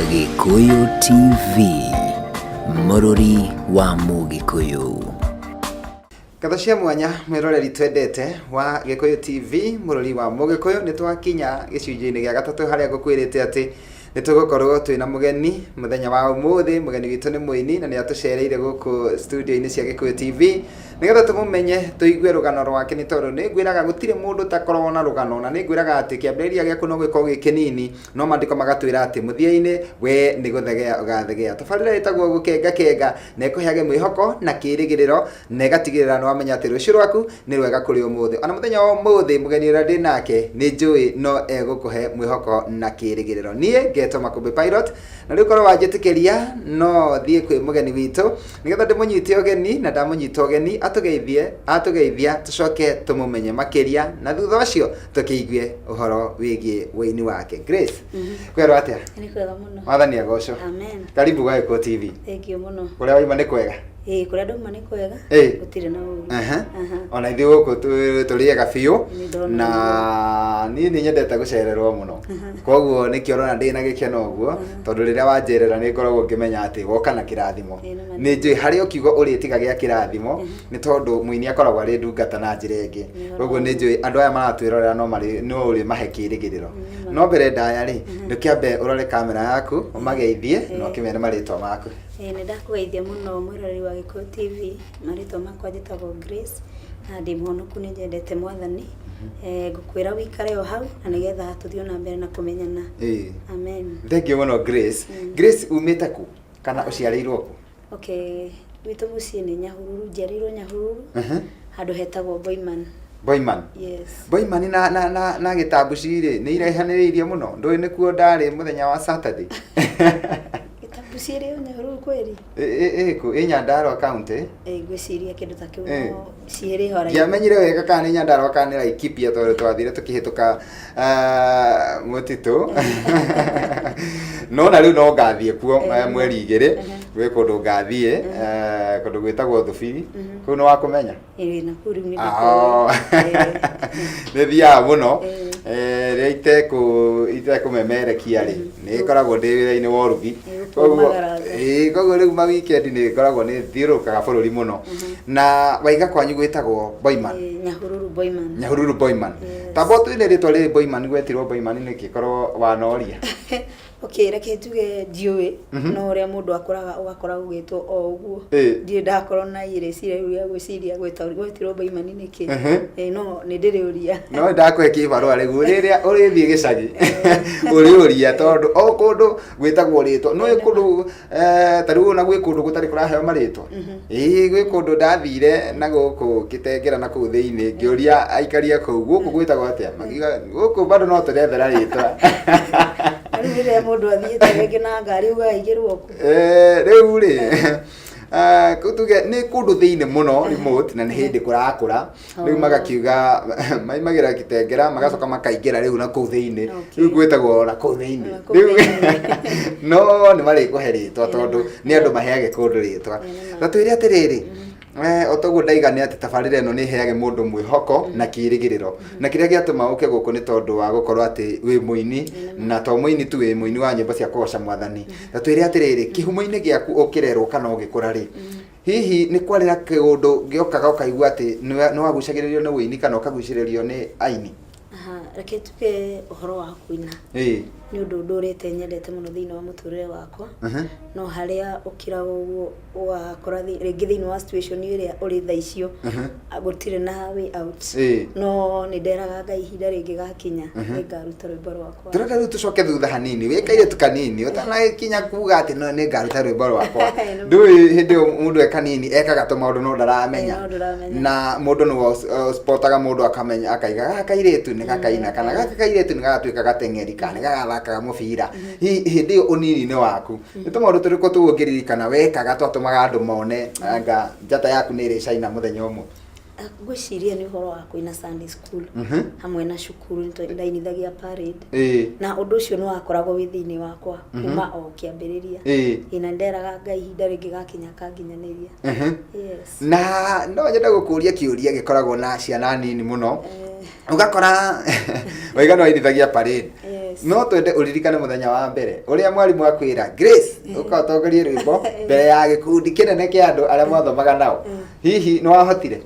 Gĩkũyũ TV, mũrũri wa Mũgĩkũyũ. Ngatho cia mwanya mwĩroreri twendete wa Gĩkũyũ TV, mũrũri wa Mũgĩkũyũ. Nĩ twakinya gĩcunjĩ-inĩ gĩa gatatũ harĩa ngũkwĩrĩte atĩ nĩ tũgũkorwo twĩna mũgeni mũthenya wa ũmũthĩ. Mũgeni witũ nĩ mũini na nĩ atũcereire gũkũ studio-inĩ cia Gĩkũyũ TV nĩgetha tũmũmenye, tũigue rũgano rwake, nĩ tondũ nĩ ngwĩraga gũtirĩ mũndũ ũtakoragwo na rũgano, na nĩ ngwĩraga atĩ kĩambĩrĩria gĩaku no gĩkorwo gĩ kĩnini, no maandĩko magatwĩra atĩ mũthia-inĩ we nĩ gũthegea ũgathegea. Tabarĩra ĩtagwo Gũkengakenga na ĩkũheage mwĩhoko na kĩrĩgĩrĩro na ĩgatigĩrĩra nĩ wamenya atĩ rũciũ rwaku nĩ rwega kũrĩ ũmũthĩ. Ona mũthenya wa ũmũthĩ mũgeni ũrĩa ndĩ nake nĩ njũĩ no egũkũhe mwĩhoko na kĩrĩgĩrĩro. Niĩ ngetwo Makũmbĩ Pilot, na rĩu korwo wanjĩtĩkĩria no thiĩ kwĩ mũgeni witũ nĩgetha ndĩmũnyite ũgeni, na ndamũnyita ũgeni atũgeithie, atũgeithia tũcoke tũmũmenye makĩria, na thutha ũcio tũkĩigue ũhoro wĩgiĩ wũini wake. Grace, kwerwo atĩa? Nĩ kwega mũno. Mwathani agocwo. Amen. Karibu gwa Gĩkũyũ TV. Thank you mũno. Kũrĩa waima nĩ kwega? Ĩĩ, kũrĩa ndauma nĩ kwega. Gũtirĩ na ũru. Aha. Ona ithuĩ gũkũ tũrĩega biũ. Nĩ ndona. Na niĩ nĩ nyendete gũcererwo mũno, koguo nĩkĩo ũrona ndĩ na gĩkeno ũguo, tondũ rĩrĩa wanjerera nĩ ngoragwo ngĩmenya atĩ woka na kĩrathimo. Ĩĩ, nĩ ma. Nĩ njũĩ harĩ o kiugo ũrĩtiga gĩa kĩrathimo, nĩ tondũ mũini akoragwo arĩ ndungata na njĩra ĩngĩ. Koguo nĩ njũĩ andũ aya maratwĩrorera no marĩ no ũrĩmahe kĩrĩgĩrĩro. No mbere ndaya rĩ, ndũkĩambe ũrore kamera yaku, ũmageithie na ũkĩmere marĩtwa maku. Ĩĩ, nĩ ndakũgeithia mũno mwĩroreri wa Gĩkũyũ TV. Marĩtwa makwa njĩtagwo Grace na ndĩ mũhonoku, nĩ nyendete Mwathani. Ngũkwĩra wĩikare o hau na nĩgetha tũthiĩ na mbere na kũmenyana. Amen. Thank you mũno, Grace. Grace, umĩte kũ kana ũciarĩirwo kũ? Okay, gwitũ mũciĩ nĩ Nyahururu, njiarĩirwo Nyahururu, handũ hetagwo Boiman. Boiman? Yes. Boiman na Gĩtambuci rĩ, nĩ iraihanĩrĩirie mũno? Ndũĩ nĩkuo ndarĩ mũthenya wa Saturday? Gĩtambuci ĩrĩ o Nyahururu kweri? Ĩ kũ? Ĩ Nyandarua County? Ĩ, ngwĩciria kĩndũ ta kĩu, no ciĩrĩ hora. Ndiamenyire wega kana nĩ Nyandarua kana nĩ Laikipia, tondũ twathire tũkĩhĩtũka mũtitũ. No na rĩu no ngathiĩ kuo mweri 2, gwĩ kũndũ ngathiĩ, kũndũ gwĩtagwo Thubiri. Kũu nĩ wakũmenya? Ĩĩ, na kũu rĩu nĩ Ah. ndĩkũĩ. Nĩ thiaga mũno. Rĩrĩa itekũmemerekia rĩ, nĩ ngoragwo ndĩ wĩra-inĩ wa ũrugi. Ũkumagara. Ĩĩ, koguo rĩu ma weekend nĩ ngoragwo nĩ thiũrũrũkaga bũrũri mũno. Na waiga kwanyu gwĩtagwo Boiman? Ĩĩ, Nyahururu Boiman. Nyahururu Boiman. Yes. Tamba ũtwĩre rĩtwa rĩrĩ Boiman, gwetirwo Boiman nĩkĩ, korwo wanoria? Okay, reke njuge ndiũĩ, no ũrĩa mũndũ akũraga ũgakora gũgĩtwo o ũguo. Ndirĩ ndakorwo na rĩciria rĩu rĩa gwĩciria gwetirwo Boimani nĩkĩ. Ĩĩ, no nĩ ndĩrĩũria. No ndakũhe kĩbarũa rĩu, rĩrĩa ũrĩthiĩ gĩcagi ũrĩũria, tondũ o kũndũ gwĩtagwo rĩtwa. No kũndũ ta rĩu ona gwĩ kũndũ gũtarĩ kũraheo marĩtwa. Ĩĩ, gwĩ kũndũ ndathire na gũkũ Kĩtengera na kũu thĩinĩ, ngĩũria aikari a kũu, gũkũ gwĩtagwo atĩa? Makiuga gũkũ bado no tũrethera rĩtwa. Na rĩu rĩrĩa mũndũ athiĩte rĩngĩ na ngari ũgaigĩrwo kũ? Rĩu rĩ, kũu tuge nĩ kũndũ thĩinĩ mũno, remote, na nĩ hĩndĩ kũrakũra. Rĩu magakiuga maimagĩra Kitengera, magacoka makaingĩra rĩu na kũu thĩinĩ. Rĩu gwĩtagwo na kũu thĩinĩ. Na kũu Rĩu thĩinĩ. no nĩ marĩkũhe rĩtwa, tondũ nĩ andũ maheage kũndũ rĩtwa. Na twĩre atĩrĩrĩ, o toguo ndaiga nĩ atĩ tabarĩra ĩno nĩ ĩheage mũndũ mwĩhoko na kĩĩrĩgĩrĩro, na kĩrĩa gĩatũma ũke gũkũ nĩ tondũ wa gũkorwo atĩ wĩ mũini, na to mũini tu, wĩ mũini wa nyĩmbo cia kũgoca Mwathani. Na twĩre atĩrĩrĩ, kĩhumo-inĩ gĩaku ũkĩrerwo kana ũgĩkũra rĩ, hihi nĩ kwarĩ na kĩũndũ gĩokaga ũkaigua atĩ nĩ wagucagĩrĩrio nĩ ũini kana ũkagucĩrĩrio nĩ aini? Aha, reke tuge ũhoro wa kũina nĩ ũndũ ndũrĩte nyendete mũno thĩinĩ wa mũtũrĩre wakwa. No harĩa ũkiraga ũguo ũgakora rĩngĩ thĩinĩ wa situation ĩrĩa ũrĩ thaa icio gũtirĩ na way out. No nĩ nderaga Ngai ihinda rĩngĩ gakinya nĩ ngaruta rwĩmbo rwakwa. Tũrenda rĩu tũcoke thutha hanini, wĩ kairĩtu kanini, ũtanakinya kuga atĩ no nĩ ngaruta rwĩmbo rwakwa. Ndũĩ hĩndĩ ĩyo mũndũ e kanini ekaga tũmaũndũ no ndaramenya. No ndũramenya. Na mũndũ nĩwe spotaga mũndũ akamenya, akaiga gaka kairĩtu nĩ gakaina, kana gaka kairĩtu nĩ gagatuĩka gateng'eri, kana nĩ gagathakaga mũbira. Hihi hĩndĩ ĩyo ũnini-inĩ waku nĩ tũmaũndũ tũrĩkũ tũu ũngĩririkana wekaga twatũmaga andũ mone anga njata yaku nĩ ĩrĩcaina mũthenya ũmwe? Ngwĩciria nĩ ũhoro wa kũina Sunday school hamwe na cukuru, nĩ ndainithagia parade. Na ũndũ ũcio nĩ wakoragwo wĩ thĩinĩ wakwa kuma o kĩambĩrĩria. Ĩ, na nderaga Ngai ihinda rĩngĩgakinya akanginyanĩria. Yes. Na no nyende gũkũria kĩũria gĩkoragwo na ciana nini mũno. Ũgakora waiga no wainithagia parade. Yes. No twende ũririkane mũthenya wa mbere ũrĩa mwarimũ akwĩra, "Grace, ũka ũtongorie rwĩmbo mbere ya gĩkundi kĩnene kĩa andũ arĩa mwathomaga nao." Hihi nĩ wahotire?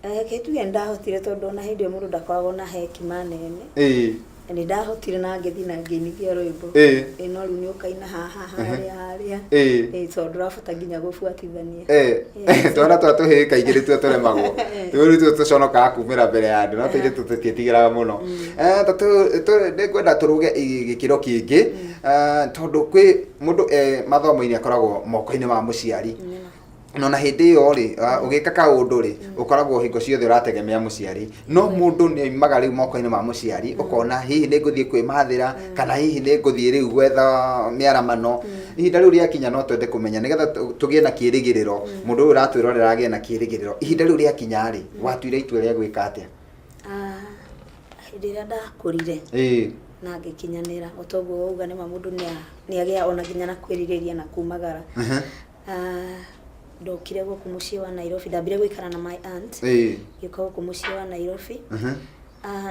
Reke tuge nĩ ndahotire, tondũ ona hĩndĩ ĩyo mũndũ ndakoragwo na hekima nene. Nĩ ndahotire na ngĩthiĩ na ngĩinithia rwĩmbo. Ĩ, no rĩu nĩ ũkaina haha, harĩa, harĩa. Ĩ, tondũ ndũrabata nginya gũbuatithania. Yes. Twana twa tũhĩĩ kaingĩ nĩtuo tũremagwo, rĩu nĩtuo tũconokaga kumĩra mbere ya andũ, no tũirĩtu tũtiĩtigĩraga mũno. Nĩngwenda tũrũge gĩkĩro kĩngĩ, tondũ kwĩ mũndũ e mathomo-inĩ akoragwo moko-inĩ ma mũciari. No na hĩndĩ ĩyo rĩ, ũgĩka kaũndũ rĩ, ũkoragwo hingo ciothe ũrategemea mũciari, no mũndũ nĩ oimaga rĩu moko-inĩ ma mũciari, ũkona hihi nĩ ngũthiĩ kwĩmathĩra kana hihi nĩ ngũthiĩ rĩu gwetha mĩaramano. Ihinda rĩu rĩakinya, no twende kũmenya nĩgetha tũgĩe na kĩĩrĩgĩrĩro, mũndũ ũyũ ũratwĩrorera agĩe na kĩĩrĩgĩrĩro, ihinda rĩu rĩakinya rĩ, watuire itua rĩa gwĩka atĩa? Hĩndĩ ĩrĩa ndakũrire na ngĩkinyanĩra, o toguo wauga, nĩma mũndũ nĩ agĩa ona nginya na kwĩrirĩria na kumagara. Ndokire gũkũ mũciĩ wa Nairobi, ndambire gũikara na my aunt, ngĩũka gũkũ mũciĩ wa Nairobi.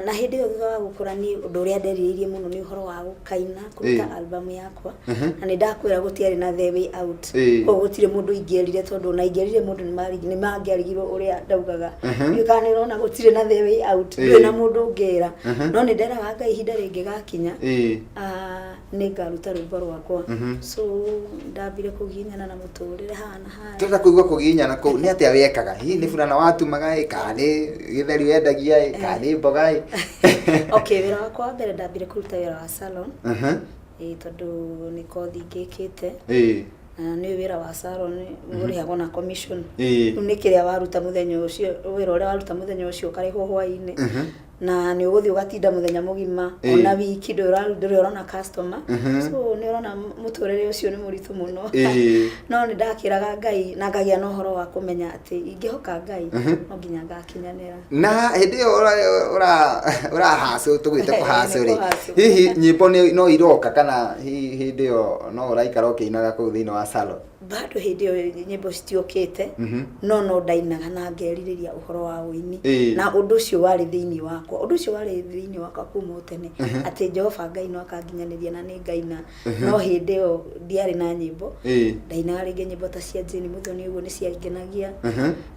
Na hĩndĩ ĩyo thutha wa gũkũra, niĩ ũndũ ũrĩa nderirĩirie mũno nĩ ũhoro wa gũkaina, kũruta album yakwa. Na nĩ ndakwĩra gũtiarĩ na the way out. Koguo gũtirĩ mũndũ ingĩerire, tondũ ona ingĩerire mũndũ nĩ mangĩarigirwo ũrĩa ndaugaga. Ndiũĩ kana nĩ ũrona gũtirĩ na the way out, ndũrĩ na mũndũ ũngĩra. No nĩ nderaga Ngai ihinda rĩngĩgakinya, nĩ ngaruta rwĩmbo rwakwa. So ndambire kũgiginyana na mũtũrĩre haha na harĩa. Tũrenda kũigua kũgiginyana kũu nĩ atĩa wekaga. Hihi nĩ burana watumaga ĩ, kana nĩ gĩtheri wendagia ĩ, kana nĩ mboga ĩ? Okay, wĩra wakwa wa mbere ndambire kũruta wĩra wa salon. Ĩ, tondũ nĩ kothi ngĩkĩte. Na nĩ wĩra wa salon ũrĩhagwo na commission. Rĩu nĩ kĩrĩa waruta mũthenya ũcio, wĩra ũrĩa waruta mũthenya ũcio ũkarĩhwo hwaĩ-inĩ. Na nĩ ũgũthiĩ ũgatinda mũthenya mũgima, ona wiki ndũrĩ ũrona customer. So nĩ ũrona mũtũrĩre ũcio nĩ mũritũ mũno. No nĩ ndakĩraga Ngai na ngagĩa na ũhoro wa kũmenya atĩ ingĩhoka Ngai, no nginya ngakinyanĩra. Na hĩndĩ ĩyo ũrahacũ, tũgwĩte kũhacũ rĩ, Kũhacũ. hihi nyĩmbo no iroka, kana hihi hĩndĩ ĩyo no ũraikara ũkĩinaga kũu thĩinĩ wa salon? Bado hĩndĩ ĩyo nyĩmbo citiokĩte, no ndainaga na ngerirĩria ũhoro wa ũini. Na ũndũ ũcio warĩ thĩinĩ wakwa, ũndũ ũcio warĩ thĩinĩ wakwa kuma o tene, atĩ Jehova Ngai no akanginyanĩria na nĩ ngaina. No hĩndĩ ĩyo ndiarĩ na nyĩmbo. Ndainaga rĩngĩ nyĩmbo ta cia Jane Muthoni ũguo, nĩ ciangenagia.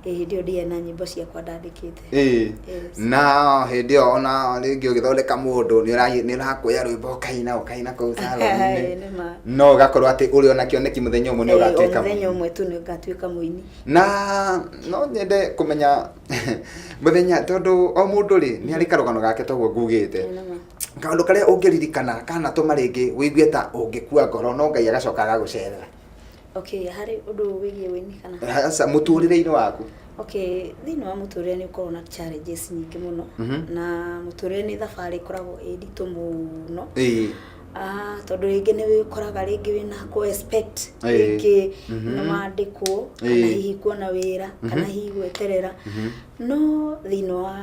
Hĩndĩ ĩyo ndiarĩ na nyĩmbo ciakwa ndandĩkĩte. Yes. Na hĩndĩ ĩyo ona rĩngĩ ũgĩthondeka mũndũ nĩ ũrakuoya rwĩmbo ũkaina ũkaina kũu salon-inĩ? Nĩ ma. No ũgakorwo atĩ ũrĩ ona kĩoneki mũthenya ũmwe nĩ O ũgatuĩka mũthenya mũini. ũmwe tu nĩ ngatuĩka mũini. Na no nyende kũmenya mũthenya, tondũ o mũndũ rĩ nĩ arĩ karũgano gake, toguo ngugĩte. Nĩ ma. Kaũndũ karĩa ũngĩririkana kana tũma rĩngĩ wĩigue ta ũngĩkua ngoro, no Ngai agacoka agagũcerera. Okay, harĩ ũndũ wĩgiĩ ũini kana? Aca, mũtũrĩre-inĩ waku. Okay, thĩinĩ wa mũtũrĩre nĩ ũkoragwo na challenges nyingĩ mũno. Na mũtũrĩre nĩ thabarĩ ĩkoragwo ĩ nditũ mũno. Tondũ rĩngĩ nĩ ũkoraga rĩngĩ wĩna kũ expect rĩngĩ nĩ wandĩkwo, kana hihi kuona wĩra, kana hihi gweterera, no thĩinĩ wa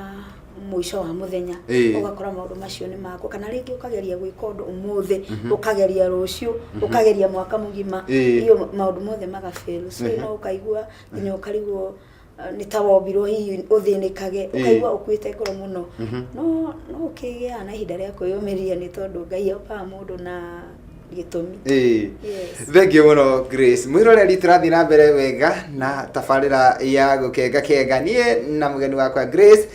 mũico wa mũthenya ũgakora maũndũ macio nĩ maku, kana rĩngĩ ũkageria gwĩka ũndũ ũmũthĩ, ũkageria rũciũ, ũkageria mwaka mũgima, iyo maũndũ mothe maga fail. So no ũkaigua nginya ũkarigwo nĩ ta wombirwo hihi ũthĩnĩkage, ũkaigua ũkuĩte ngoro mũno. No ũkĩgĩaga na ihinda rĩa kwĩyũmĩrĩria, nĩ tondũ Ngai okaga mũndũ na gĩtũmi. Yes. Thank you mũno, Grace. Mwĩroreri, tũrathiĩ na mbere wega na tabarĩra ya Gũkenga Kenga, niĩ na mũgeni wakwa Grace,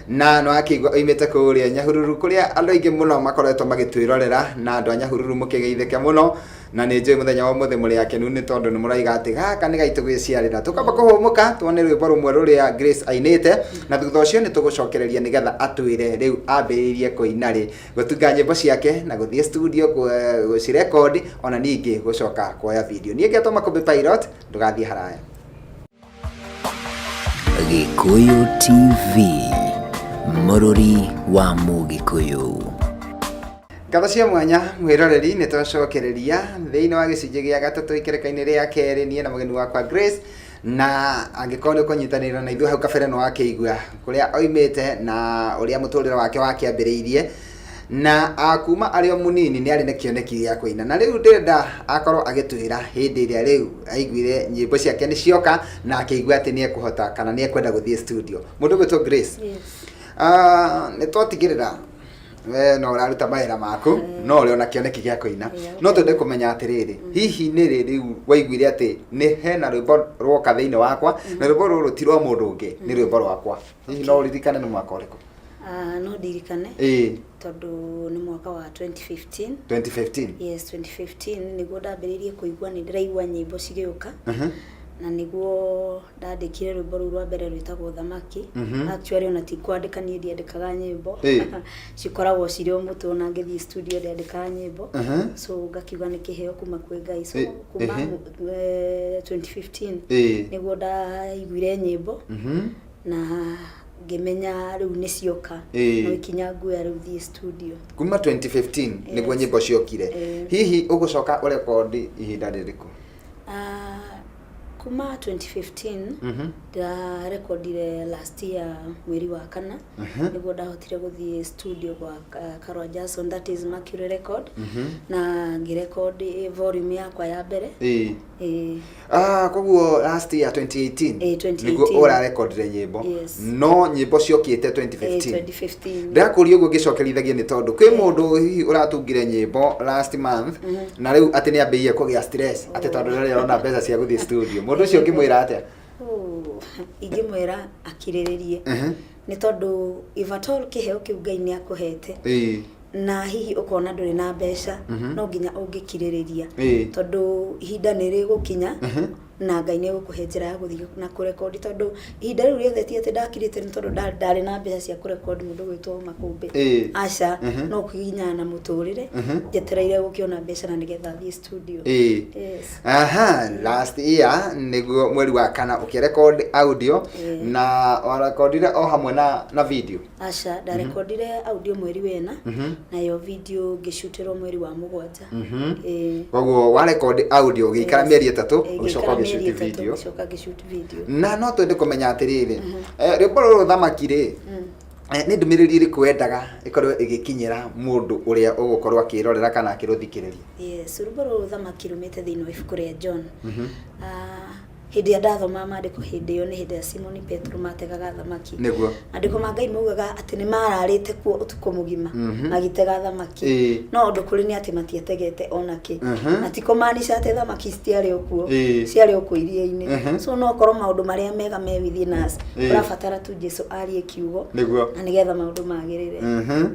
na nĩ wakĩigua oimĩte kũrĩa Nyahururu, kũrĩa andũ aingĩ mũno makoretwo magĩtwĩrorera. Na andũ a Nyahururu, mũkĩgeithĩke mũno, na nĩ njũĩ mũthenya wa ũmũthĩ mũrĩ akenu, nĩ tondũ nĩ mũraiga atĩ gaka nĩ gaitũ gwĩciarĩra. Tũkamba kũhũmũka tuone rwĩmbo rũmwe rũrĩa Grace ainĩte, na thutha ũcio nĩ tũgũcokereria nĩgetha atwĩre rĩu ambĩrĩirie kũina rĩ, gũtunga nyĩmbo ciake na gũthiĩ studio gũcirekondi, ona ningĩ gũcoka kuoya video. Niĩ ngetwo Makũmbĩ Pilot, ndũgathiĩ haraya. Gĩkũyũ TV, mũrũri wa Mũgĩkũyũ. Ngatho cia mwanya, mwĩroreri, nĩ twacokereria thĩinĩ wa gĩcunjĩ gĩa gatatũ ikereka-inĩ rĩa kerĩ, niĩ na mũgeni wakwa Grace. Na angĩkorwo nĩ ũkũnyitanĩra na ithuĩ hau kabere, nĩ wakĩigua kũrĩa oimĩte na ũrĩa mũtũrĩre wake wakĩambĩrĩirie, na kuma arĩ o mũnini nĩ arĩ na kĩoneki gĩa kũina, na rĩu ndĩrenda akorwo agĩtwĩra hĩndĩ ĩrĩa rĩu aiguire nyĩmbo ciake nĩ cioka na akĩigua atĩ nĩ ekũhota kana nĩ ekwenda gũthiĩ studio. Mũndũ ũgwĩtwo Grace. Yes. Ah, nĩ twatigĩrĩra we no ũraruta mawĩra maku, no ũrĩ ona kĩoneki gĩa kũina. No twende kũmenya atĩrĩrĩ, hihi nĩ rĩ rĩu waiguire atĩ nĩ hena rwĩmbo rwoka thĩinĩ wakwa, na rwĩmbo rũrũ ti rwa mũndũ ũngĩ, nĩ rwĩmbo rwakwa? Hihi no ũririkane nĩ mwaka ũrĩkũ? Ah, no ndirikane, tondũ nĩ mwaka wa 2015. 2015? Yes, 2015 nĩguo ndambĩrĩirie kũigua nĩ ndĩraigua nyĩmbo cigĩũka, na nĩguo ndandĩkire rwĩmbo rũu rwa mbere rwĩtagwo Thamaki. Actually, ona ti kwandĩka, niĩ ndiandĩkaga nyĩmbo, cikoragwo cirĩ o mũtwe, ona ngĩthiĩ studio ndiandĩkaga nyĩmbo. So ngakiuga nĩ kĩheo kuma kwĩ Ngai. So kuma 2015 nĩguo ndaiguire nyĩmbo na ngĩmenya rĩu nĩ cioka. No ikinya nguoya rĩu thiĩ studio. Kuma 2015 nĩguo nyĩmbo ciokire. Hihi ũgũcoka ũrekondi ihinda rĩrĩkũ? Ah, kuma 2015 ndĩrarekondire last year mweri wa kana, nĩguo ndahotire gũthiĩ studio gwa Karwa Jackson, that is Mercury Record, na ngĩrekodi volume yakwa ya mbere. Ĩĩ. Ah, koguo last year 2018? Ĩĩ, 2018. Nĩguo ũrarekondire nyĩmbo? Yes. No nyĩmbo ciokĩte 2015? 2015. Ndĩrakũria ũguo ngĩcokerithagia nĩ tondũ kwĩ mũndũ hihi ũratungire nyĩmbo last month, na rĩu atĩ nĩ ambĩrĩirie kũgĩa stress atĩ tondũ ndarĩ arona mbeca cia gũthiĩ studio. Mũndũ ũcio ũngĩmwĩra atĩa? Oh, ingĩmwĩra akirĩrĩrie, nĩ tondũ if at all kĩheo kĩu Ngai nĩ akũhete, na hihi ũkona ndũrĩ na mbeca, no nginya ũngĩkirĩrĩria, tondũ ihinda nĩ rĩgũkinya na Ngai nĩ egũkũhe njĩra ya gũthiĩ na kũrekondi, tondũ ihinda rĩu rĩothe ti atĩ ndakirĩte nĩ tondũ ndarĩ na mbeca cia kũrekondi mũndũ gwĩtwo Makũmbĩ. Aca, no kũginyana na mũtũrĩre, njetereire gũkĩona mbeca na nĩgetha thiĩ studio. Yes. Aha, last year nĩguo mweri wa kana ũkĩrecord audio? Na warekondire o hamwe na video? Aca, ndarekondire audio mweri wena, nayo video ngĩcutĩrwo mweri wa mũgwanja. Ĩĩ. Koguo warecord audio ũgĩikara mĩeri 3, ũgĩcoka ngĩikara mĩeri ũgĩshoot 3, video. Ngĩcoka ngĩshoot video. Na no twende kũmenya atĩrĩrĩ, rwĩmbo rũrũ Thamaki rĩ, nĩ ndũmĩrĩri ĩrĩkũ wendaga ĩkorwo ĩgĩkinyĩra mũndũ ũrĩa ũgũkorwo akĩrorera kana akĩrũthikĩrĩria? Yes, rwĩmbo rũrũ Thamaki rumĩte thĩinĩ wa ibuku rĩa John. Ah, hĩndĩ ĩrĩa ndathoma maandĩko, hĩndĩ ĩyo nĩ hĩndĩ ya Simoni Petro mategaga thamaki. Maandĩko ma Ngai maugaga atĩ nĩ mararĩte kuo ũtukũ mũgima magĩtega thamaki. No ũndũ kũrĩ nĩ atĩ matiategete ona kĩ. Na ti kũmaanisha atĩ thamaki citiarĩ o kuo, ciarĩ o kuo iria-inĩ. So no korwo maũndũ marĩa mega me within us, ũrabatara tu Jesu arie kiugo na nĩgetha maũndũ magĩrĩre.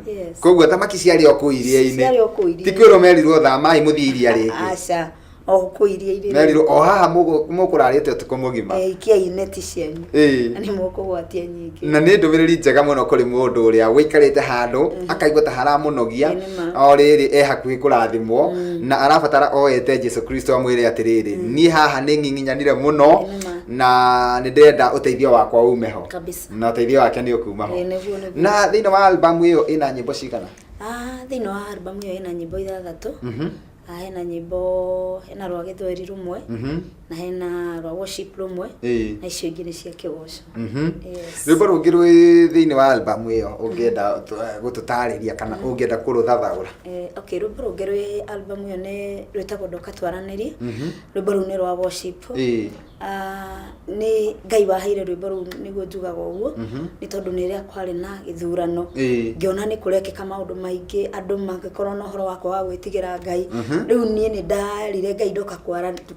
Yes. Koguo thamaki ciarĩ o kũu iria-inĩ? Ciarĩ o kũu iria-inĩ. Ti kwĩrwo merirwo thamai mũthiĩ iria rĩngĩ? Aca, o kũu iria-inĩ. Merirwo o haha mũkũrarĩte ũtukũ mũgima. Eh, ikiai neti cianyu na nĩ mũkũgwatia nyingĩ. Na nĩ ndũmĩrĩri njega mũno kũrĩ mũndũ ũrĩa ũikarĩte handũ akaigua ta haramũnogia, Ĩ, nĩ ma. o rĩrĩ e hakuhĩ kũrathimwo na arabatara oete Jesu Kristo amwĩre atĩrĩrĩ, niĩ haha nĩ ng'ing'inyanire mũno, Ĩ, nĩ ma. Na nĩ ndĩrenda ũteithio wakwa ume ho. Na ũteithio wake nĩ ũkuma ho. Ĩ, nĩguo. Na thĩinĩ wa albamu ĩyo ĩna nyĩmbo cigana? Ah, thĩinĩ wa albamu ĩyo ĩna nyĩmbo ithathatũ. Ah, hena nyĩmbo, hena rwa gĩthweri rũmwe, na hena rwa worship rũmwe, na icio ingĩ nĩ cia kĩgoco. Yes. Rwĩmbo rũngĩ rwĩ thĩinĩ wa albamu ĩyo ũngĩenda gũtũtarĩria kana ũngĩenda kũrũthathaũra? Eh, okay, rwĩmbo rũngĩ rwĩ albamu ĩyo nĩ rwĩtagwo Ndoka Twaranĩrie. Rwĩmbo rũu nĩ rwa worship. Ah, nĩ Ngai waheire rwĩmbo rũu nĩguo njugaga ũguo, nĩ tondũ nĩ rĩrĩa kwarĩ na gĩthurano, ngĩona nĩ kũrekĩka maũndũ maingĩ, andũ magĩkorwo na ũhoro wa kwaga gwĩtigĩra Ngai. Rĩu niĩ nĩ ndarire Ngai ndoka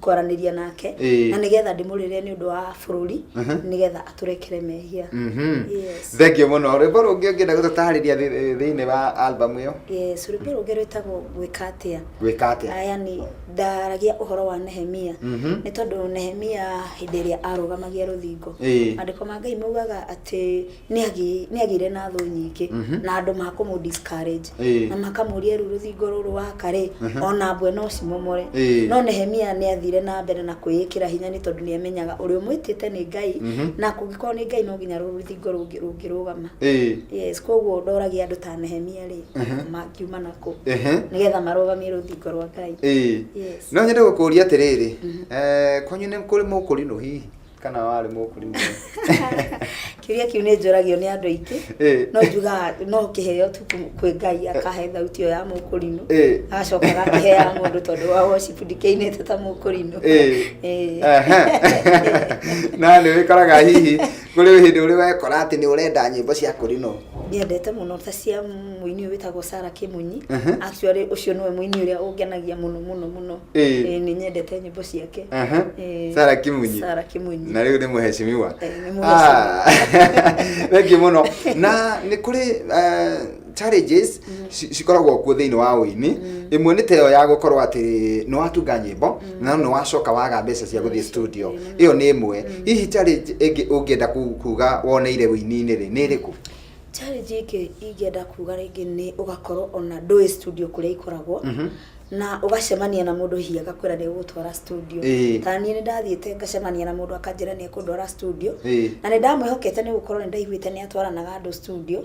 kwaranĩria nake, na nĩgetha ndĩmũrĩre nĩ ũndũ wa bũrũri, nĩgetha atũrekere mehia. Yes. Thengiũ mũno. Rwĩmbo rũngĩ ũngĩenda gũtũtarĩria thĩinĩ wa albamu ĩyo? Yes, rwĩmbo rũngĩ rwĩtagwo Gwĩka Atĩa. Gwĩka Atĩa? Aya nĩ ndaragia ũhoro wa Nehemia, nĩ tondũ Nehemia hĩndĩ ĩrĩa arũgamagia rũthingo, maandĩko ma Ngai maugaga atĩ nĩ agĩire na thũ nyingĩ na andũ makũmũ discourage, na makamũria, rĩu rũthingo rũrũ waka rĩ, ona mbwe no cimomore. No Nehemia nĩ athire na mbere na kwĩĩkĩra hinya, nĩ tondũ nĩ amenyaga ũrĩa ũmwĩtĩte nĩ Ngai, na kũngĩkorwo nĩ Ngai, no nginya rũthingo rũngĩrũgama. Yes, koguo ndoragia andũ ta Nehemia rĩ, mangiuma nakũ nĩgetha marũgamie rũthingo rwa Ngai? Yes. No nyende gũkũria atĩrĩrĩ, kwanyu nĩ kũrĩ mũkũrinũ hihi? Kana warĩ mũkũrinũ? Kĩũria kĩu nĩ njũragio nĩ andũ aingĩ. No njugaga no kĩheo tu kwĩ Ngai, akahe thauti ĩyo ya mũkũrinũ, agacoka agakĩhe ya mũndũ, tondũ wa worship ndikĩinĩte ta mũkũrinũ. Na nĩ wĩkoraga hihi kũrĩ hĩndĩ ũrĩ wekora atĩ nĩ ũrenda nyĩmbo cia kũrinũ? Nyendete mũno ta cia mũini ũyũ wĩtagwo Sarah Kĩmunyi. Actually, ũcio nĩwe mũini ũrĩa ũngenagia mũno mũno mũno. Nĩ nyendete nyĩmbo ciake. Sarah Kimunyi. Sarah Kimunyi. Na rĩu nĩ mũheshimiwa. Nĩ mũheshimiwa. Thank you mũno. Na nĩ kũrĩ challenges cikoragwo kuo thĩinĩ wa ũini. Ĩmwe nĩ ta ĩyo ya gũkorwo atĩ nĩ watunga nyĩmbo na nĩ wacoka waga mbeca cia gũthiĩ studio. Ĩyo nĩ ĩmwe. Hihi challenge ĩngĩ ũngĩenda kuga woneire ũini-inĩ rĩ, nĩ ĩrĩkũ? Challenge ĩngĩ ingĩenda kuga rĩngĩ nĩ ũgakorwo ona ndũĩ studio kũrĩa ikoragwo, na ũgacemania na mũndũ hihi agakwĩra nĩ gũgũtwara studio. Ta niĩ nĩ ndathiĩte ngacemania na mũndũ akanjĩra nĩ ekũndwara studio, na nĩ ndamwĩhokete nĩ gũkorwo nĩ ndaiguĩte nĩ atwaranaga andũ studio,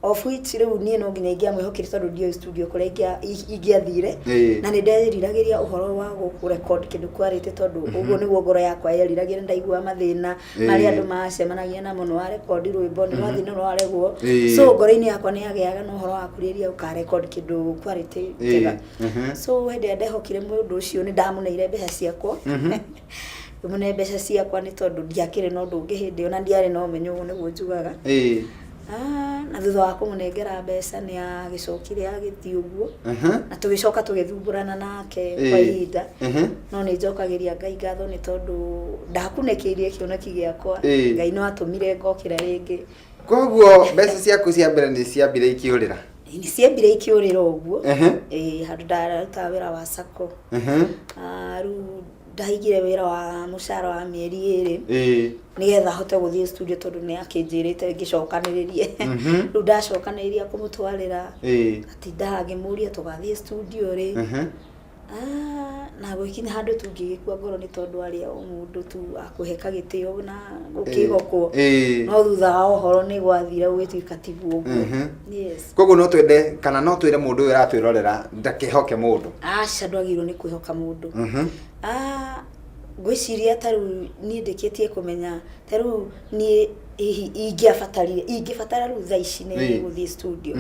of which rĩu niĩ no nginya ingĩamwĩhokire tondũ ndiũĩ studio kũrĩa ingĩathire. Na nĩ nderiragĩria ũhoro wa gũrecord kĩndũ quality, tondũ ũguo nĩguo ngoro yakwa yeriragĩria. Ndaiguaga mathĩna marĩa andũ macemanagia namo, nĩ warekondi rwĩmbo, nĩ rwathiĩ nĩ rwaregwo. So ngoro-inĩ yakwa nĩ yagĩaga na ũhoro wa kũrĩria ũkarecord kĩndũ quality njega. So hĩndĩ ĩrĩa ndehokire mũndũ ũcio, nĩ ndamũneire mbeca ciakwa, ngĩmũne mbeca ciakwa nĩ tondũ ndiakĩrĩ na ũndũ ũngĩ hĩndĩ ĩyo na ndiarĩ na ũmenyo, ũguo nĩguo njugaga. Na thutha wa kũmũnengera mbeca, nĩ agĩcokire agĩthiĩ ũguo, na tũgĩcoka tũgĩthumbũrana nake kwa ihinda. No nĩ njokagĩria Ngai ngatho nĩ tondũ ndakunĩkĩirie kĩoneki gĩakwa. Ngai no atũmire ngokĩra rĩngĩ. Koguo mbeca ciaku cia mbere nĩ ciambire ikĩũrĩra? Nĩ ciambire ikĩũrĩra ũguo. Ĩĩ, handũ ndarutaga wĩra wa sacco. Rĩu ndaigire wĩra wa mũcara wa mĩeri 2 nĩgetha hote gũthiĩ studio, tondũ nĩ akĩnjĩrĩte ngĩcokanĩrĩrie. Rĩu ndacokanĩrĩria kũmũtwarĩra, atindaga ngĩmũria tũgathiĩ studio rĩ. Na gwĩkinya handũ tu ngĩgĩkua ngoro nĩ tondũ arĩ o mũndũ tu akũheka gĩtĩo na gũkĩhokwo. No thutha wa ũhoro nĩ gwathire gũgĩtuĩka tiguo ũguo. Yes. Koguo no twende kana no twĩre mũndũ ũyũ ũratwĩrorera ndakehoke mũndũ? Aca, ndwagĩrĩirwo nĩ kwĩhoka mũndũ. Ngwĩciria ta rĩu niĩ ndĩkĩtie kũmenya, ta rĩu niĩ hihi ingĩabatarire, ingĩbatara rĩu thaa ici nĩ gũthiĩ studio,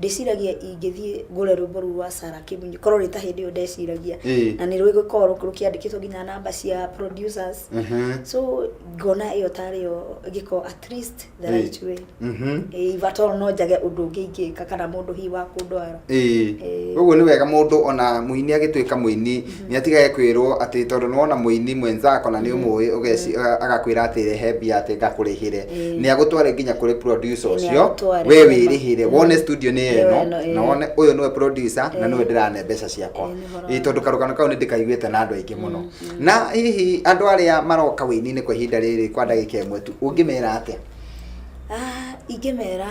ndĩciragia ingĩthiĩ ngũre rwĩmbo rũu rwa Sarah Kimunyi, korwo rĩ ta hĩndĩ ĩyo ndeciragia, na nĩ rũgũkorwo rũkĩandĩkĩtwo nginya namba cia producers. So ngona ĩyo tarĩyo ĩngĩkorwo at least the right way. If at all no njage ũndũ ũngĩ ingĩka kana mũndũ hihi wa kũndwara. Koguo nĩ wega mũndũ ona mũini agĩtuĩka mũini nĩ atigage kwĩrwo atĩ tondũ nĩ wona mũini mwenzako na nĩ ũmũĩ agakwĩra atĩ rehe mbia atĩ ngakũrĩhĩre, nĩ agũtware nginya kũrĩ producer Nĩ ũcio. agũtware We nĩma. wĩrĩhĩre, wone studio nĩ Nĩ ĩno, ĩno, na wone ũyũ nĩwe producer na nĩwe ndĩrane mbeca ciakwa. Ĩĩ, nĩ ũhoro Tondũ karũgano kau nĩ ndĩkaiguĩte na andũ aingĩ mũno. Na hihi andũ arĩa maroka wĩini-inĩ kwa ihinda rĩrĩ, kwa ndagĩka 1 tu, ũngĩmera atĩa? Ingĩmera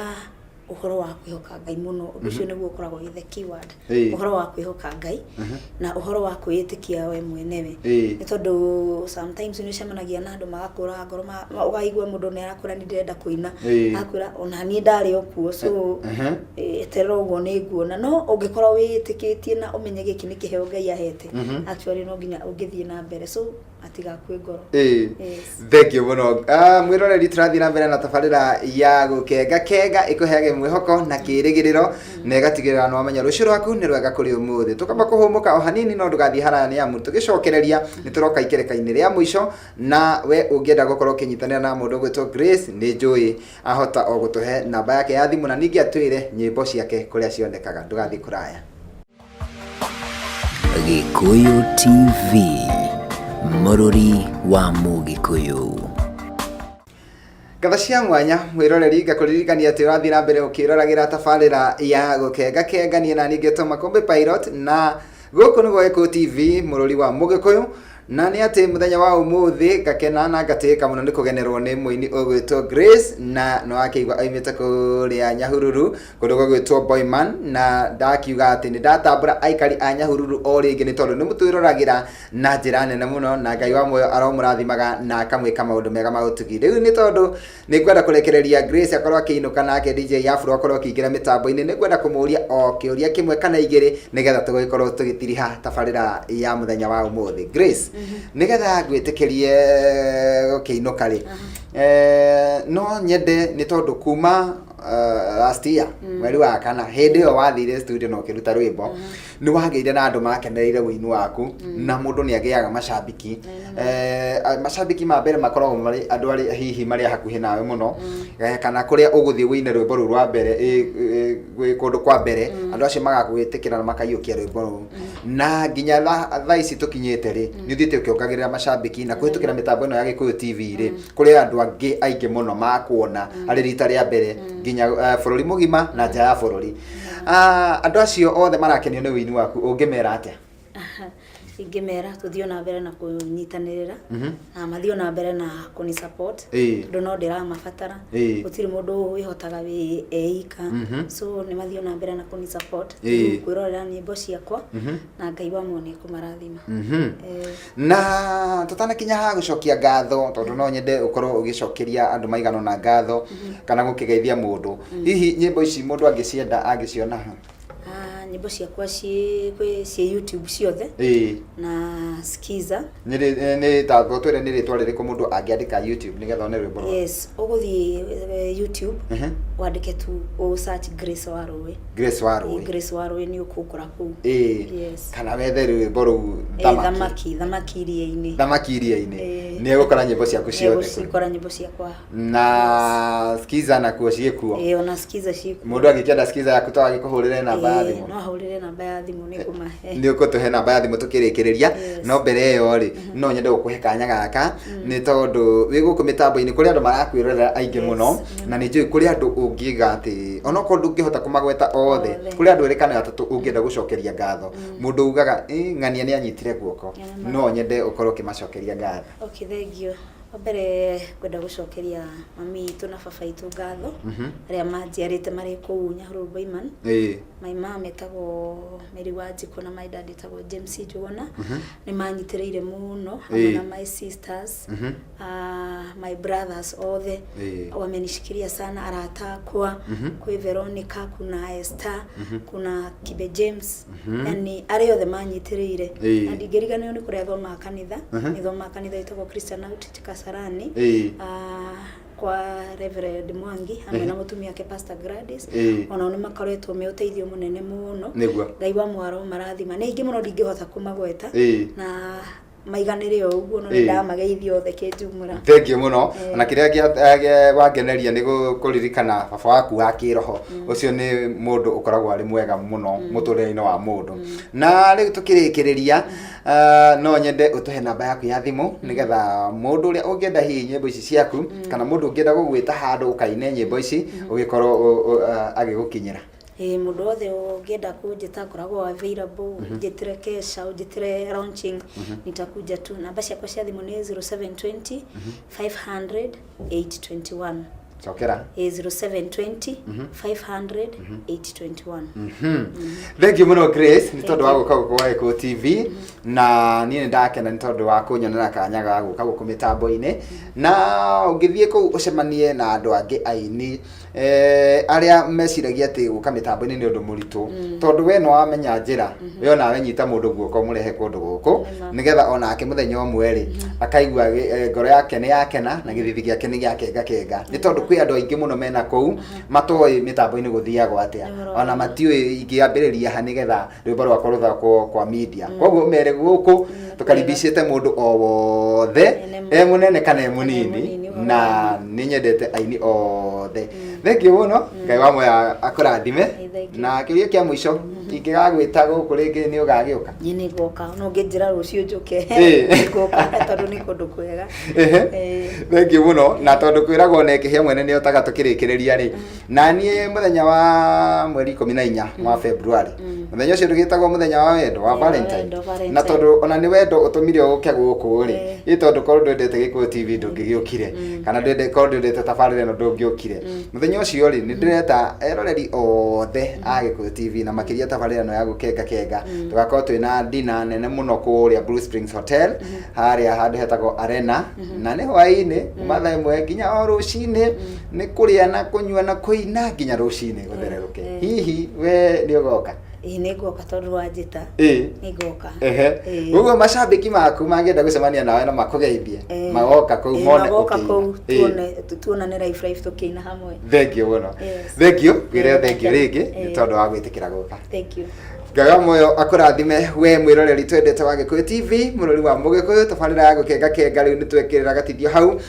ũhoro wa kwĩhoka Ngai mũno. Ũndũ ũcio nĩguo ũkoragwo wĩ the keyword. Ũhoro wa kwĩhoka Ngai na ũhoro wa kwĩĩtĩkia we mwenewe, nĩ tondũ sometimes nĩ ũcemanagia na andũ magakũra ngoro, ũkaigua mũndũ nĩ arakwĩra, "Nĩ ndĩrenda kũina." Akwĩra, "Ona niĩ ndarĩ o kuo, so eterera ũguo nĩ nguona." No ũngĩkorwo wĩĩtĩkĩtie na ũmenye gĩkĩ nĩ kĩheo Ngai ahete, actually no nginya ũngĩthiĩ na mbere, so atigakue ngoro. Yes. Thank you mũno. Mwĩroreri, tũrathiĩ na mbere na tabarĩra ya Gũkenga Kenga, ĩkũheage mwĩhoko na kĩrĩgĩrĩro na ĩgatigĩrĩra nĩ wamenya rũciũ rwaku nĩ rwega kũrĩ ũmũthĩ. Tũkamba kũhũmũka o hanini, no ndũgathiĩ haraya nĩ amu tũgĩcokereria nĩ tũroka ikereka-inĩ rĩa mũico. Na we ũngĩenda gũkorwo ũkĩnyitanĩra na mũndũ ũgwĩtwo Grace, nĩ njũĩ ahota o gũtũhe namba yake ya thimũ na ningĩ atwĩre nyĩmbo ciake kũrĩa cionekaga. Ndũgathiĩ kũraya. Gĩkũyũ TV, mũrũri wa Mũgĩkũyũ. Ngatho cia mwanya, mwĩroreri. Ngakũririkania atĩ ũrathiĩ na mbere ũkĩroragĩra tabarĩra ya Gũkenga Kenga, niĩ na ningĩ Tom Makũmbĩ Pilot, na gũkũ nĩguo Gĩkũyũ TV, mũrũri wa Mũgĩkũyũ. Na nĩ atĩ mũthenya wa ũmũthĩ ngakena na ngatĩĩka mũno nĩ kũgenerwo nĩ mũini ũgwĩtwo Grace, na nĩ wakĩigua aimĩte kũrĩa Nyahururu, kũndũ gũgwĩtwo Boyman. Na ndakiuga atĩ nĩ ndatambũra aikari a Nyahururu o rĩngĩ nĩ tondũ nĩ mũtwĩroragĩra na njĩra nene mũno, na Ngai wa muoyo aromũrathimaga na akamwĩka maũndũ mega ma ũtugi. Rĩu nĩ tondũ nĩ ngwenda kũrekereria Grace akorwo akĩinũka, nake DJ Afro akorwo akĩingĩra mĩtambo-inĩ, nĩ ngwenda kũmũria o kĩũria kĩmwe kana igĩrĩ nĩgetha tũgĩkorwo tũgĩtiriha tabarĩra ya mũthenya wa ũmũthĩ. Grace. Nĩgetha ngwĩtĩkĩrie gũkĩinũka rĩ, no nyende nĩ tondũ kuma last year mweri wa kana, hĩndĩ ĩyo wathire studio na ũkĩruta rwĩmbo, nĩ wagĩire na andũ makenereire wũini waku, na mũndũ nĩ agĩaga macambiki. Macambiki ma mbere makoragwo marĩ andũ arĩa hihi marĩ hakuhĩ nawe mũno, kana kũrĩa ũgũthiĩ wũine rwĩmbo rũu rwa mbere, gwĩ kũndũ kwa mbere, andũ acio magagwĩtĩkĩra na makaiyũkia rwĩmbo rũu. Na nginya thaa ici tũkinyĩte rĩ, nĩ ũthiĩte ũkĩongagĩrĩra macambiki na kũhĩtũkĩra mĩtambo ĩno ya Gĩkũyũ TV rĩ, kũrĩ andũ angĩ aingĩ mũno makuona arĩ rita rĩa mbere nginya bũrũri mũgima na nja ya bũrũri. Andũ acio othe marakenio nĩ ũini waku, ũngĩmera atĩa? Ingĩmera tũthiĩ na mbere na kũnyitanĩrĩra na mathiĩ na mbere na kũni support, tondũ no ndĩramabatara. Gũtirĩ mũndũ wĩhotaga wĩ eika, so nĩ mathiĩ na mbere na kũni support, kwĩrorera nyĩmbo ciakwa, na Ngai wa muoyo nĩ ekũmarathima. Na tũtanakinya ha gũcokia ngatho, tondũ no nyende ũkorwo ũgĩcokeria andũ maigana ũna ngatho kana gũkĩgeithia mũndũ, hihi nyĩmbo ici mũndũ angĩcienda angĩciona ha? Ah, nyĩmbo ciakwa ciĩ ciĩ YouTube ciothe na Skiza. Nĩ ta twĩre nĩ rĩtwa rĩrĩkũ mũndũ angĩandĩka YouTube nĩgetha one rwĩmbo rwaku? Yes, ũgũthiĩ YouTube, wandĩke tu, ũ search Grace Warũĩ. Grace Warũĩ. Grace Warũĩ, nĩ ũkũngora kũu. Yes. Kana wethe rwĩmbo rũu Thamaki. Thamaki iria-inĩ. Thamaki iria-inĩ. Nĩ egũkora nyĩmbo ciaku ciothe kũu. Nĩegũcikora nyĩmbo ciakwa. Na Skiza nakuo ciĩkuo? Ĩĩ, ona Skiza ciĩkuo. Mũndũ angĩkĩenda Skiza yaku to agĩkũhũrĩre namba ya thimũ? No ahũrĩre namba ya thimũ, nĩ ngũmahe. Nĩ ũgũtũhe namba ya thimũ tũkĩrĩkĩrĩria. No mbere ĩyo rĩ, no nyende gũkũhe kanya gaka, nĩ tondũ wĩ gũkũ mĩtambo-inĩ kũrĩ andũ marakwĩrorera aingĩ mũno, na nĩ njũĩ kũrĩ andũ ũngiuga atĩ onokorwo ndũngĩhota kũmagweta othe, kũrĩ andũ erĩ kana atatũ ũngĩenda gũcokeria ngatho. Mũndũ ugaga, "Ng'ania nĩ anyitire guoko," no nyende ũkorwo ũkĩmacokeria ngatho. Okay, thank you. Wa mbere ngwenda gũcokeria mami witũ na baba witũ ngatho, arĩa manjiarĩte marĩ kũu Nyahururu Boiman. My mom etagwo Mary Wanjikũ na my dad etagwo James Njuguna. Nĩ manyitĩrĩire mũno hamwe na my sisters, my brothers othe wamenishikilia sana, arata akwa, kwĩ Veronica, kuna Esther, kuna Kibe James, yani arĩa othe manyitĩrĩire. Na ndingĩriganĩrwo nĩ kũrĩa thomaga kanitha. Nĩ thomaga kanitha ĩtagwo Christian Outreach Kasarani, kwa Reverend Mwangi hamwe na mũtumia wake Pastor Gladys. Onao nĩ makoretwo me ũteithio mũnene mũno. Ngai wa mwaro marathima. Nĩ aingĩ mũno, ndingĩhota kũmagweta na maiganĩre o ũguo, no nĩ ndamageithia othe kĩnjumũra. Thengiũ mũno. Na kĩrĩa wangeneria nĩ kũririkana baba waku wa kĩroho. Ũcio nĩ mũndũ ũkoragwo arĩ mwega mũno mũtũrĩre-inĩ wa mũndũ. Na rĩu tũkĩrĩkĩrĩria, no nyende ũtũhe namba yaku ya thimũ, nĩgetha mũndũ ũrĩa ũngĩenda hihi nyĩmbo ici ciaku, kana mũndũ ũngĩenda gũgwĩta handũ ũkaine nyĩmbo ici, ũgĩkorwo agĩgũkinyĩra. Ĩĩ, mũndũ wothe ũngĩenda kũnjĩta, ngoragwo available. Ũnjĩtĩre kesha, ũnjĩtĩre launching, nitakuja tu. Namba ciakwa cia thimũ nĩ 0720 500 821. Cokera. Ĩĩ, 0720 500 821. Thank you mũno, Grace, nĩ tondũ wa gũka gũkũ gwa Gĩkũyũ TV, na niĩ nĩ ndakena nĩ tondũ wa kũnyonera kanya ga gũka gũkũ mĩtambo-inĩ. Na ũngĩthiĩ kũu ũcemanie na andũ angĩ aini arĩa meciragia atĩ gũka mĩtambo-inĩ nĩ ũndũ mũritũ, tondũ we nĩ wamenya njĩra, we onawe nyita mũndũ guoko mũrehe kũndũ gũkũ, nĩgetha onake mũthenya ũmwe rĩ, akaigua ngoro yake nĩ yakena na gĩthithi gĩake nĩ gĩakenga kenga, nĩ tondũ kwĩ andũ aingĩ mũno mena kũu matoĩ mĩtambo-inĩ gũthiagwo atĩa, ona matiũĩ ingĩambĩrĩria ha nĩgetha rwĩmbo rwakwa rũthakwo kwa media. Koguo mere gũkũ tũkaribicĩte mũndũ o wothe, e mũnene kana e mũnini, mũnini, ũhoro. Na nĩ nyendete aini othe. Thank you mũno, Ngai wa moya akũrathime. Thank you. Na kĩũria kĩa mũico, ingĩgagwĩta gũkũ rĩngĩ, nĩ ũgagĩũka? Niĩ nĩ ngoka, no ũngĩnjĩra rũciũ njũke, nĩ ngoka, tondũ nĩ kũndũ kwega. Thank you mũno. Na tondũ kwĩragwo na ĩkĩhĩa mwene nĩ otaga, tũkĩrĩkĩrĩria rĩ, na niĩ mũthenya wa mweri 14 wa February, mũthenya ũcio ndũgĩtagwo mũthenya wa wendo wa Valentine. Wendo, Valentine. Na tondũ ona nĩ wendo ũtũmire ũke gũkũ rĩ, ĩ tondũ korwo ndwendete Gĩkũyũ TV ndũngĩgĩũkire, kana ndwende korwo ndwendete tabarĩra ĩno ndũngĩũkire. Mũthenya ũcio rĩ, nĩ ndĩreta eroreri othe a Gĩkũyũ TV, na makĩria tabarĩra ĩno ya gũkenga kenga, tũgakorwo twĩna dinner nene mũno kũrĩa Blue Springs Hotel, harĩa handũ hetagwo Arena, na nĩ hwaĩ-inĩ kuma thaa 1 nginya o rũcinĩ, nĩ kũrĩa na kũnyua na kũina nginya rũcinĩ gũthererũke. Hihi we nĩ ũgoka? Ĩĩ, nĩ ngoka tondũ wanjĩta. Ĩĩ. Nĩ ngoka. Ehe. Ĩĩ. Ũguo macambĩki maku mangĩenda gũcemania nawe na makũgeithie, Ĩĩ. magoka kũu Ĩĩ, mone magoka ũkĩina. kũu Ĩĩ. tuone tuonane live live tũkĩina hamwe. Thank you mũno. Yes. Thank you. Ngwĩre Ĩĩ, thank you rĩngĩ nĩ Ĩĩ. tondũ wa gwĩtĩkĩra gũka. Thank you. Ngaga moyo akũrathime we mwĩroreri twendete wa Gĩkũyũ TV, mũrori wa Mũgĩkũyũ, tabarĩra ya gũkenga kenga rĩu nĩ twekĩrĩra gatithio hau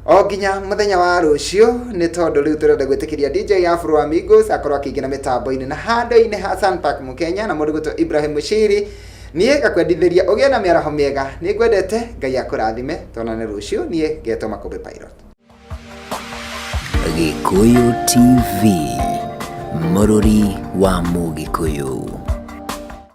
o nginya mũthenya wa rũciũ, nĩ tondũ rĩu tũrenda gwĩtĩkĩria DJ Afro Amigos akorwo akĩingĩra mĩtambo-inĩ na handũ-inĩ ha Sunpark Mũkenya na mũndũ gwĩtwo Ibrahim Mushiri. Niĩ ngakwendithĩria ũgĩe na mĩaraho mĩega, nĩ ngwendete, Ngai akũrathime, tuonane rũciũ. Niĩ ngetwo Makũmbĩ Pilot. Gĩkũyũ TV, mũrũri wa Mũgĩkũyũ.